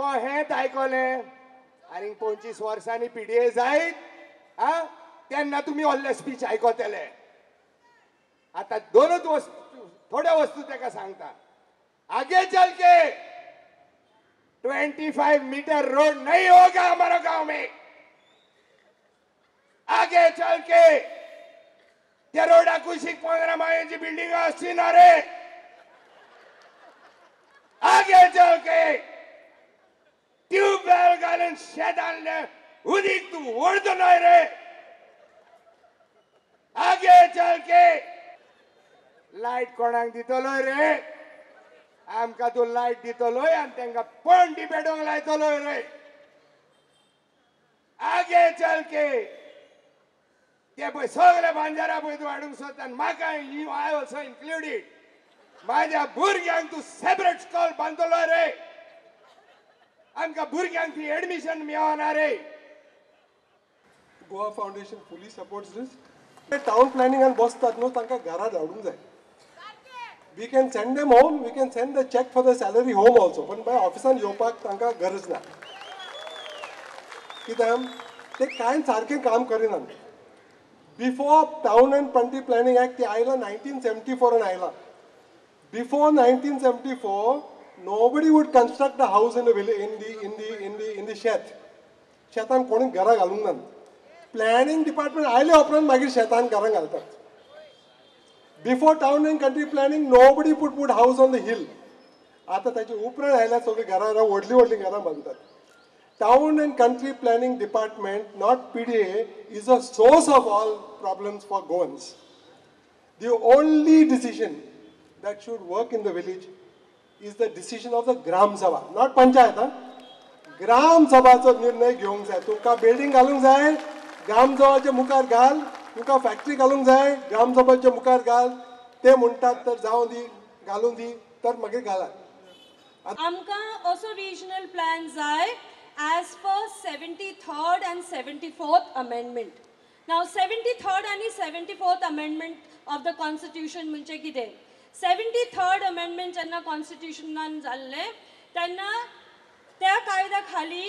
हेंच आयकलें आनी 25 वर्सांनी पीडीए जायत आ तेन्ना तुमी व्हडले स्पीच आयकतले. आतां दोनूच वस्तू, थोड्यो वस्तू ताका सांगता. आगे चल के 25 मीटर रोड नहीं होगा हमारा गांव में. आगे चल के त्या रोडा कुशीक 15 माळ्यांची बिल्डिंग असची ना रे. आगे चल के ट्यूबवेल घालून शेतांतलें उदीक तूं व्हरचो न्हय रे. आगे चल के लायट कोणाक दितलो रे? आमकां तूं लायट दितलोय आनी तांकां पणटी पेटोवंक लायतलोय रे. आगे चल के ते पळय सगळे बांजारा पळय तूं हाडूंक सोदता आनी म्हाका you I also included. माझ्या भुरग्यांक तूं सेपरेट स्कॉल बांदतलो रे. आमकां भुरग्यांक ती एडमिशन मेळना रे. Goa Foundation fully supports this. Town प्लॅनिंगान बसतात न्हू, तांकां घरा धाडूंक जाय. We can send them home, we can send the cheque for the salary home also, पण बाय ऑफिसान येवपाक तांकां गरज ना. कित्याक ते कांय सारकें काम करिनात. Before town and country planning act ती आयला 1974 आयला. Before 1974 nobody would construct the house in the in the in the in the in the शेत. शेतान कोणी घरां घालूंक ना. प्लॅनिंग डिपार्टमेंट आयले उपरांत मागीर शेतान घरां घालतात. Before town and country planning nobody put house on the hill. आतां ताचे उपरांत आयल्या सगळीं घरां व्हडलीं व्हडलीं घरां बांदतात. Town and country planning department, not PDA, is a source of all problems for Goans. The only decision that should work in the village is the decision of the Gram Sabha, not panchayat. ग्राम सभाचो निर्णय घेवंक जाय. तुमकां building घालूंक जाय, ग्राम सभाच्या मुखार घाल. तुमकां factory घालूंक जाय, ग्राम सभाच्या मुखार घाल. ते म्हणटात तर जावं दी, घालूं दी, तर मागीर घालात. आमकां असो रिजनल प्लॅन जाय as per 73rd and 74th amendment. Now 73rd आनी 74th amendment of the constitution म्हणजे कितें? 73rd amendment जेन्ना कॉन्स्टिट्युशनान जाल्लें तेन्ना त्या कायद्या खाली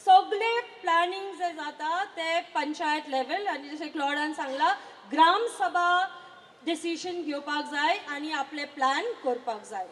सगळे प्लॅनिंग जे जाता ते पंचायत लेवल आनी जशें क्लॉडान सांगलां ग्रामसभा डिसिजन घेवपाक जाय आनी आपले प्लॅन करपाक जाय.